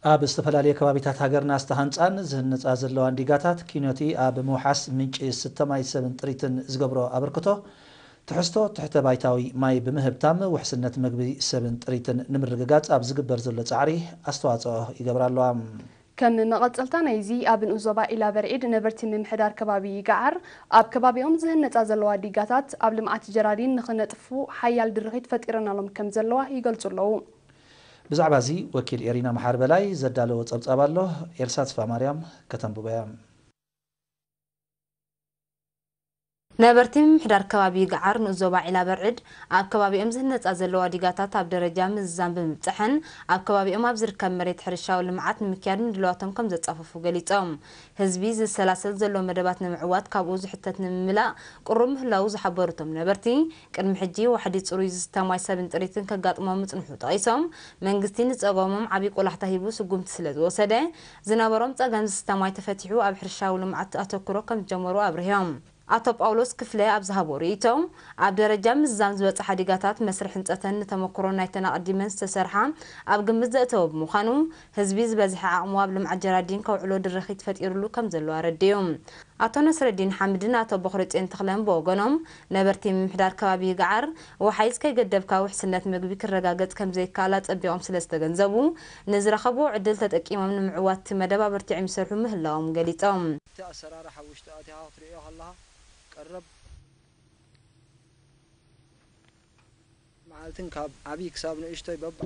ኣብ ዝተፈላለየ ከባቢታት ሃገርና ዝተሃንጻን ዝህነጻ ዘለዋን ዲጋታት ኪኖቲ ኣብ ምውሓስ ምንጪ ዝስተ ማይ ሰብን ጥሪትን ዝገብሮ ኣበርክቶ፣ ትሕዝቶ ትሕተ ባይታዊ ማይ ብምህብታም ውሕስነት መግቢ ሰብን ጥሪትን ንምርግጋጽ ኣብ ዝግበር ዘሎ ጻዕሪ ኣስተዋጽኦ ይገብራ ኣለዋ። ከም መቐጸልታ ናይዚ፣ ኣብ ንኡስ ዞባ ኢላበርዒድ ነበርቲ ምምሕዳር ከባቢ ይግዓር ኣብ ከባቢኦም ዝህነጻ ዘለዋ ዲጋታት ኣብ ልምዓት ጀራዲን ንኽነጥፉ ሓያል ድርኺት ፈጢረናሎም ከም ዘለዋ ይገልጹ ኣለዉ። ብዛዕባ እዚ ወኪል ኤሪና መሓር በላይ ዘዳለዎ ጸብጻብ ኣሎ። ኤልሳ ተስፋማርያም ከተንብቦ እያ። ነበርቲ ምምሕዳር ከባቢ ይግዓር ንኡስ ዞባ ዒላ በርዕድ ኣብ ከባቢኦም ዝህነፃ ዘለዋ ዲጋታት ኣብ ደረጃ ምዝዛም ብምብፀሐን ኣብ ከባቢኦም ኣብ ዝርከብ መሬት ሕርሻዊ ልምዓት ንምክያድ ምድላዋቶም ከም ዘፃፈፉ ገሊፆም። ህዝቢ ዝሰላሰል ዘሎ መደባት ንምዕዋት ካብኡ ዝሕተት ንምምላእ ቅሩብ ምህላዉ ዝሓበሩ እቶም ነበርቲ፣ ቅድሚ ሕጂ ዋሕዲ ፅሩይ ዝስተ ማይ ሰብን ጥሪትን ከጋጥሞም ምፅንሑ ጠቒሶም፣ መንግስቲ ንፀገሞም ዓብዪ ቆላሕታ ሂቡ ስጉምቲ ስለዝወሰደ፣ ዝነበሮም ፀገም ዝስተ ማይ ተፈቲሑ ኣብ ሕርሻዊ ልምዓት ኣተኩሮ ከምዝጀመሩ ኣብሪሆም። ኣቶ ጳውሎስ ክፍለ ኣብ ዝሃቦ ርእይቶ፣ ኣብ ደረጃ ምዝዛም ዝበፅሓ ዲጋታት መስርሕ ህንፀተን ንተመክሮ ናይተን ኣቐዲመን ዝተሰርሓ ኣብ ግምት ዘእተወ ብምዃኑ፣ ህዝቢ ዝበዝሐ ዓቕሙ ኣብ ልምዓት ጀራዲን ከውዕሎ ድርኺት ፈጢሩሉ ከምዘሎ ኣረዲኡ። ኣቶ ነስረዲን ሓምድን ኣቶ ቦኽረፅዮን ተኽለን ብወገኖም፣ ነበርቲ ምምሕዳር ከባቢ ይግዓር፣ ወሓይዝ ከይገደብካ ውሕስነት ምግቢ ክረጋገፅ ከምዘይከኣል ኣፀቢቖም ስለዝተገንዘቡ፣ ንዝረኸብዎ ዕድል ተጠቂሞም ንምዕዋት እቲ መደብ ኣበርቲዖም ይሰርሑ ምህላዎም ገሊፆም። እቲ ኣሰራርሓ ውሽጢ ኣቲኻ ክትርእዮ ከለኻ ቀረብ መዓልትን ካብ ዓብዪ ክሳብ ንእሽቶይ በብ